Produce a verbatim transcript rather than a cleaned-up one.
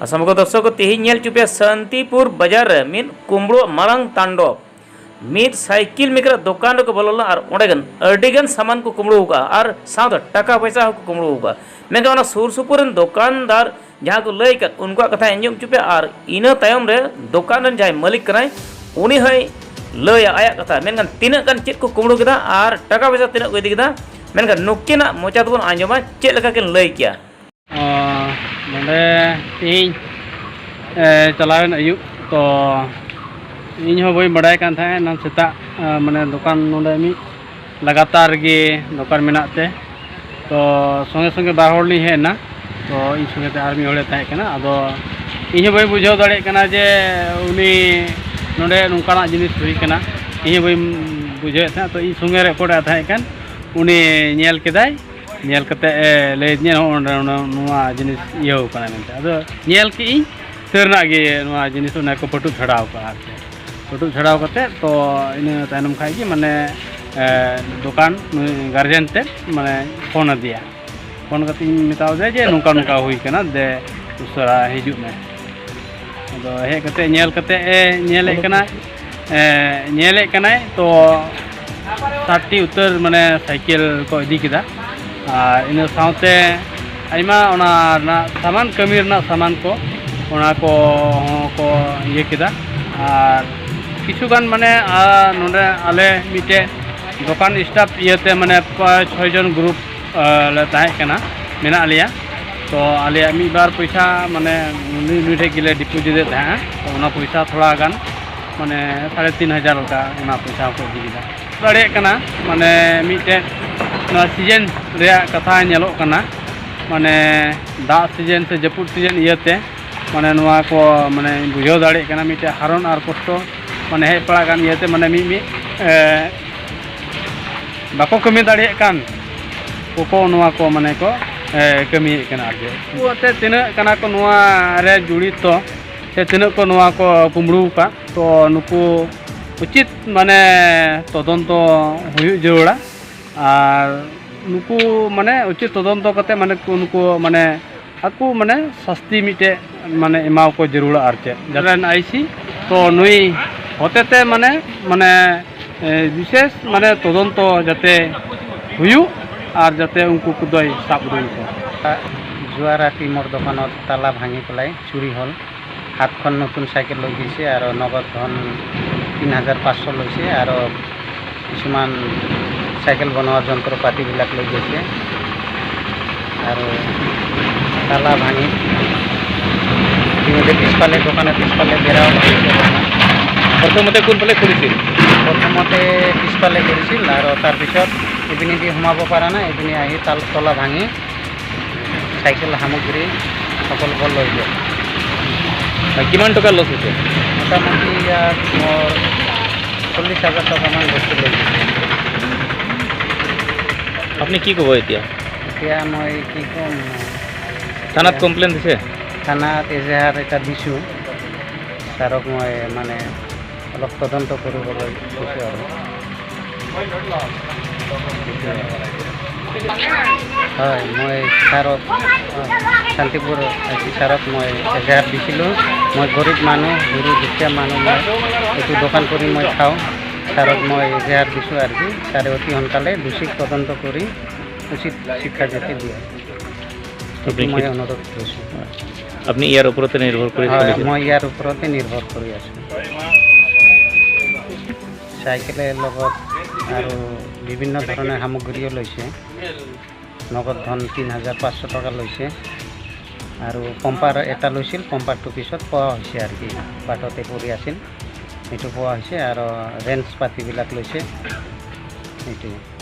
ᱟᱥᱟᱢ ᱠᱚ ᱫᱚᱨᱥᱚᱠ ᱠᱚ, ᱛᱮᱦᱮᱧ ᱧᱮᱞ ᱦᱚᱪᱚ ᱯᱮᱭᱟ ᱥᱟᱱᱛᱤᱯᱩᱨ ᱵᱟᱡᱟᱨ ᱨᱮ ᱢᱤᱫ ᱠᱩᱢᱵᱽᱲᱩᱣᱟᱜ ᱢᱟᱨᱟᱝ ᱛᱟᱱᱰᱚᱵ᱾ ᱢᱤᱫ ᱥᱟᱭᱠᱮᱞ ᱢᱮᱠᱟᱨᱟᱜ ᱫᱚᱠᱟᱱ ᱨᱮᱠᱚ ᱵᱚᱞᱚ ᱞᱮᱱᱟ ᱟᱨ ᱚᱸᱰᱮ ᱜᱟᱱ ᱟᱹᱰᱤ ᱜᱟᱱ ᱥᱟᱢᱟᱱ ᱠᱚ ᱠᱩᱢᱵᱽᱲᱩ ᱟᱠᱟᱫᱼᱟ ᱟᱨ ᱥᱟᱶᱛᱮ ᱴᱟᱠᱟ ᱯᱚᱭᱥᱟ ᱦᱚᱸᱠᱚ ᱠᱩᱢᱵᱽᱲᱩ ᱟᱠᱟᱫᱼᱟ᱾ ᱢᱮᱱᱠᱷᱟᱱ ᱚᱱᱟ ᱥᱩᱨ ᱥᱩᱯᱩᱨ ᱨᱮᱱ ᱫᱚᱠᱟᱱᱫᱟᱨ ᱡᱟᱦᱟᱸ ᱠᱚ ᱞᱟᱹᱭ ᱟᱠᱟᱫ, ᱩᱱᱠᱩᱣᱟᱜ ᱠᱟᱛᱷᱟ ᱟᱸᱡᱚᱢ ᱦᱚᱪᱚ ᱯᱮ ᱟᱨ ᱤᱱᱟᱹ ᱛᱟᱭᱚᱢ ᱨᱮ ᱫᱚᱠᱟᱱ ᱨᱮᱱ ᱡᱟᱦᱟᱸᱭ ᱢᱟᱹᱞᱤᱠ ᱠᱟᱱᱟᱭ, ᱩᱱᱤ ᱦᱚᱸᱭ ᱞᱟᱹᱭᱟ ᱟᱭᱟᱜ ᱠᱟᱛᱷᱟ᱾ ᱢᱮᱱᱠᱷᱟᱱ ᱛᱤᱱᱟᱹᱜ ᱜᱟᱱ ᱪᱮᱫ ᱠᱚ ᱠᱩᱢᱵᱽᱲᱩ ᱠᱮᱫᱟ ᱟᱨ ᱴᱟᱠᱟ ᱯᱚᱭᱥᱟ ᱛᱤᱱᱟᱹᱜ ᱠᱚ ᱤᱫᱤ ᱠᱮᱫᱟ, ᱢᱮᱱᱠᱷᱟᱱ ᱱᱩᱠᱤᱱᱟᱜ ᱢᱚᱪᱟ ᱛᱮᱵᱚᱱ ᱟᱸᱡᱚᱢᱟ ᱪᱮᱫ ᱞᱮᱠᱟ ᱠᱤᱱ ᱞᱟᱹᱭ ᱠᱮᱜᱼᱟ᱾ ᱚ, ᱱᱚᱰᱮ ᱛᱮᱦᱮᱧ, ᱮ, ᱪᱟᱞᱟᱣᱮᱱ ᱟᱹᱭᱩᱵ, ᱛᱚ ᱤᱧ ᱦᱚᱸ ᱵᱟᱹᱧ ᱵᱟᱰᱟᱭ ᱠᱟᱱ ᱛᱟᱦᱮᱸᱫ, ᱮᱱᱟᱝ ᱥᱮᱛᱟᱜ, ᱮ, ᱢᱟᱱᱮ ᱫᱚᱠᱟᱱ ᱱᱚᱰᱮ ᱢᱤᱫ ᱞᱟᱜᱟᱛᱟᱨ ᱜᱮ ᱫᱚᱠᱟᱱ ᱢᱮᱱᱟᱜ ᱛᱮ, ᱛᱚ ᱥᱚᱸᱜᱮ ᱥᱚᱸᱜᱮ ᱵᱟᱨ ᱦᱚᱲ ᱞᱤᱧ ᱦᱮᱡ ᱮᱱᱟ᱾ ᱛᱚ ᱤᱧ ᱥᱚᱸᱜᱮ ᱛᱮ ᱟᱨ ᱢᱤᱫ ᱦᱚᱲᱮ ᱛᱟᱦᱮᱸ ᱠᱟᱱᱟ᱾ ᱟᱫᱚ ᱤᱧ ᱦᱚᱸ ᱵᱟᱹᱧ ᱵᱩᱡᱷᱟᱹᱣ ᱫᱟᱲᱮᱭᱟᱜ ᱠᱟᱱᱟ ᱡᱮ ᱩᱱᱤ ᱱᱚᱰᱮ ᱱᱚᱝᱠᱟᱱᱟᱜ ᱡᱤᱱᱤᱥ ᱦᱩᱭ ᱠᱟᱱᱟ, ᱤᱧ ᱦᱚᱸ ᱵᱟᱹᱧ ᱵᱩᱡᱷᱟᱹᱣᱮᱫ ᱛᱟᱦᱮᱸᱫ᱾ ᱛᱚ ᱤᱧ ᱥᱚᱸᱜᱮ ᱨᱮ ᱚᱠᱚᱭᱴᱟᱜ ᱮ ᱛᱟᱦᱮᱸ ᱠᱟᱱ, ᱩᱱᱤ ᱧᱮᱞ ᱠᱮᱫᱟᱭ, ᱧᱮᱞ ᱠᱟᱛᱮ ᱮ ᱞᱟᱹᱭ ᱟᱹᱫᱤᱧᱟ, "ᱱᱚᱜᱼᱚ ᱱᱚᱰᱮ ᱱᱚᱣᱟ ᱡᱤᱱᱤᱥ ᱤᱭᱟᱹᱣ ᱠᱟᱱᱟ" ᱢᱮᱱᱛᱮ᱾ ᱟᱫᱚ ᱧᱮᱞ ᱠᱮᱫ ᱤᱧ, ᱥᱟᱹᱨᱤᱱᱟᱜ ᱜᱮ ᱱᱚᱣᱟ ᱡᱤᱱᱤᱥ ᱚᱱᱟ ᱠᱚ ᱯᱟᱹᱴᱩᱵ ᱪᱷᱟᱰᱟᱣ ᱠᱟᱜᱼᱟ ᱟᱨ ᱪᱮᱫ᱾ ᱯᱟᱹᱴᱩᱵ ᱪᱷᱟᱰᱟᱣ ᱠᱟᱛᱮ, ᱛᱚ ᱤᱱᱟᱹ ᱛᱟᱭᱱᱚᱢ ᱠᱷᱟᱡ ᱜᱮ ᱢᱟᱱᱮ, ᱮ, ᱫᱚᱠᱟᱱ ᱱᱩᱭ ᱜᱟᱨᱡᱮᱱ ᱛᱮ ᱢᱟᱱᱮ ᱯᱷᱳᱱ ᱟᱫᱮᱭᱟ᱾ ᱯᱷᱳᱱ ᱠᱟᱛᱮ ᱤᱧ ᱢᱮᱛᱟᱣ ᱫᱮᱭᱟ ᱡᱮ ᱱᱚᱝᱠᱟ ᱱᱚᱝᱠᱟ ᱦᱩᱭ ᱠᱟᱱᱟ, ᱫᱮ ᱩᱥᱟᱹᱨᱟ ᱦᱤᱡᱩᱜ ᱢᱮ᱾ ᱟᱫᱚ ᱦᱮᱡ ᱠᱟᱛᱮ ᱧᱮᱞ ᱠᱟᱛᱮ ᱮ ᱧᱮᱞᱮᱫ ᱠᱟᱱᱟ, ᱮ, ᱧᱮᱞᱮᱫ ᱠᱟᱱᱟᱭ ᱛᱚ ᱥᱟᱛᱴᱤ ᱩᱛᱟᱹᱨ ᱢᱟᱱᱮ ᱥᱟᱭᱠᱮᱞ ᱠᱚ ᱤᱫᱤ ᱠᱮᱫᱟ᱾ ᱟᱨ ᱤᱱᱟᱹ ᱥᱟᱶᱛᱮ ᱟᱭᱢᱟ ᱚᱱᱟ ᱨᱮᱱᱟᱜ ᱥᱟᱢᱟᱱ, ᱠᱟᱹᱢᱤ ᱨᱮᱱᱟᱜ ᱥᱟᱢᱟᱱ ᱠᱚ, ᱚᱱᱟ ᱠᱚ ᱦᱚᱸ ᱠᱚ ᱤᱭᱟᱹ ᱠᱮᱫᱟ᱾ ᱟᱨ ᱠᱤᱪᱷᱩ ᱜᱟᱱ ᱢᱟᱱᱮ, ᱟᱨ ᱱᱚᱰᱮ ᱟᱞᱮ ᱢᱤᱫᱴᱮᱡ ᱫᱚᱠᱟᱱ ᱥᱴᱟᱯ ᱤᱭᱟᱹᱛᱮ ᱢᱟᱱᱮ ᱯᱨᱟᱭ ᱪᱷᱚᱭ ᱡᱚᱱ ᱜᱨᱩᱯ, ᱟ, ᱞᱮ ᱛᱟᱦᱮᱸ ᱠᱟᱱᱟ, ᱢᱮᱱᱟᱜ ᱞᱮᱭᱟ᱾ ᱛᱚ ᱟᱞᱮᱭᱟᱜ ᱢᱤᱫ ᱵᱟᱨ ᱯᱚᱭᱥᱟ ᱢᱟᱱᱮ ᱱᱩᱭ, ᱱᱩᱭ ᱴᱷᱮᱡ ᱜᱮᱞᱮ ᱰᱤᱯᱚᱡᱤᱴᱮᱫ ᱛᱟᱦᱮᱸᱜᱼᱟ᱾ ᱛᱚ ᱚᱱᱟ ᱯᱚᱭᱥᱟ ᱛᱷᱚᱲᱟ ᱜᱟᱱ ᱢᱟᱱᱮ ᱥᱟᱲᱮ ᱛᱤᱱ ᱦᱟᱡᱟᱨ ᱞᱮᱠᱟ ᱚᱱᱟ ᱯᱚᱭᱥᱟ ᱦᱚᱸᱠᱚ ᱤᱫᱤ ᱠᱮᱫᱟ᱾ ᱫᱟᱲᱮᱭᱟᱜ ᱠᱟᱱᱟ ᱢᱟᱱᱮ ᱢᱤᱫᱴᱮᱡ ᱱᱚᱣᱟ ᱥᱤᱡᱮᱱ ᱨᱮᱭᱟᱜ ᱠᱟᱛᱷᱟ ᱧᱮᱞᱚᱜ ᱠᱟᱱᱟ, ᱢᱟᱱᱮ ᱫᱟᱜ ᱥᱤᱡᱮᱱ ᱥᱮ ᱡᱟᱹᱯᱩᱫ ᱥᱤᱡᱮᱱ ᱤᱭᱟᱹᱛᱮ ᱢᱟᱱᱮ ᱱᱚᱣᱟ ᱠᱚ ᱢᱟᱱᱮ ᱵᱩᱡᱷᱟᱹᱣ ᱫᱟᱲᱮᱭᱟᱜ ᱠᱟᱱᱟ, ᱢᱤᱫᱴᱮᱡ ᱦᱟᱨᱚᱱ ᱟᱨ ᱠᱚᱥᱴᱚ ᱢᱟᱱᱮ ᱦᱮᱡ ᱯᱟᱲᱟᱜ ᱠᱟᱱ ᱤᱭᱟᱹᱛᱮ ᱢᱟᱱᱮ ᱢᱤᱫ ᱢᱤᱫ, ᱮ, ᱵᱟᱠᱚ ᱠᱟᱹᱢᱤ ᱫᱟᱲᱮᱭᱟᱜ ᱠᱟᱱ ᱠᱚᱠᱚ ᱱᱚᱣᱟ ᱠᱚ ᱢᱟᱱᱮ ᱠᱚ, ᱮ, ᱠᱟᱹᱢᱤᱭᱮᱫ ᱠᱟᱱᱟ ᱟᱨ ᱪᱮᱫ᱾ ᱩᱱᱠᱩ ᱟᱛᱮ ᱛᱤᱱᱟᱹᱜ ᱠᱟᱱᱟ ᱠᱚ ᱱᱚᱣᱟ ᱨᱮ ᱡᱚᱲᱤᱛᱚ ᱥᱮ ᱛᱤᱱᱟᱹᱜ ᱠᱚ ᱱᱚᱣᱟ ᱠᱚ ᱠᱩᱢᱵᱽᱲᱩ ᱟᱠᱟᱫ, ᱛᱚ ᱱᱩᱠᱩ ᱩᱪᱤᱛ ᱢᱟᱱᱮ ᱛᱚᱫᱚᱱᱛᱚ ᱦᱩᱭᱩᱜ ᱡᱟᱹᱨᱩᱲᱟ᱾ ᱟᱨ ᱱᱩᱠᱩ ᱢᱟᱱᱮ ᱩᱪᱤᱛ ᱛᱚᱫᱚᱱᱛᱚ ᱠᱟᱛᱮ ᱢᱟᱱᱮ ᱠᱚ, ᱱᱩᱠᱩ ᱢᱟᱱᱮ ᱟᱠᱚ ᱢᱟᱱᱮ ᱥᱟᱥᱛᱤ ᱢᱤᱫᱴᱮᱡ ᱢᱟᱱᱮ ᱮᱢᱟᱣ ᱠᱚ ᱡᱟᱹᱨᱩᱲᱟ ᱟᱨ ᱪᱮᱫ᱾ ᱨᱮᱱ ᱟᱭᱥᱤ ᱛᱚ ᱱᱩᱭ ᱦᱚᱛᱮᱛᱮ ᱢᱟᱱᱮ, ᱢᱟᱱᱮ, ᱮ, ᱵᱤᱥᱮᱥ ᱢᱟᱱᱮ ᱛᱚᱫᱚᱱᱛᱚ ᱡᱟᱛᱮ ᱦᱩᱭᱩᱜ ᱟᱨ ᱡᱟᱛᱮ ᱩᱱᱠᱩ ᱠᱚᱫᱚᱭ ᱥᱟᱵ ᱩᱰᱩᱝ ᱠᱚᱣᱟ᱾ জুৱাৰাতি মোৰ দোকানত তালা ভাঙি পেলাই চুৰি হ'ল। সাতখন নতুন চাইকেল লৈ গৈছে আৰু নগদ ধন তিনি হাজাৰ পাঁচশ লৈছে আৰু কিছুমান চাইকেল বনোৱা যন্ত্ৰ পাতিবিলাক লৈ গৈছে আৰু তালা ভাঙি ইতিমধ্যে পিছফালে দোকানৰ পিছফালে বেৰাও ভাঙিছে। প্ৰথমতে কোনফালে খুলিছিল? প্ৰথমতে পিছফালে কৰিছিল আৰু তাৰপিছত ইপিনেদি সোমাব পৰা নাই, ইপিনে আহি তাল তলা ভাঙি চাইকেল সামগ্ৰী সকলোবোৰ লৈ গ'ল। হয়, কিমান টকা লছ হৈছে? মোটামুটি ইয়াত মোৰ চল্লিছ হাজাৰ টকামান বস্তু লৈ গৈছে। আপুনি কি ক'ব এতিয়া? এতিয়া মই কি ক'ম? থানাত এতিয়া কমপ্লেইন দিছে? থানাত এজাহাৰ এটা দিছোঁ। ছাৰক মই মানে অলপ তদন্ত কৰিবলৈ কৈছোঁ আৰু। হয়, মই ছাৰক, হয়, শান্তিপুৰ আই চি ছাৰক মই এজাহাৰ দিছিলোঁ। মই গৰীব মানুহ, সৰু দুখীয়া মানুহ, মই এইটো দোকান কৰি মই খাওঁ। ছাৰক মই এজাহাৰ দিছোঁ আৰু কি, ছাৰে অতি সোনকালে দোষীক তদন্ত কৰি উচিত শিক্ষা যাতে দিয়ে, সেইটো আপুনি মই কি, অনুৰোধ কৰিছোঁ। আপুনি ইয়াৰ ওপৰতে নিৰ্ভৰ কৰি হয়, চলিছে? মই ইয়াৰ ওপৰতে নিৰ্ভৰ কৰি আছোঁ। চাইকেলৰ লগত আৰু বিভিন্ন ধৰণৰ সামগ্ৰীও লৈছে। নগদ ধন তিনি হাজাৰ পাঁচশ টকা লৈছে আৰু পম্পাৰ এটা লৈছিল, পম্পাৰটো পিছত পোৱা হৈছে আৰু কি, বাটতে পৰি আছিল, সেইটো পোৱা হৈছে আৰু ৰেঞ্চ পাতিবিলাক লৈছে, সেইটোৱে।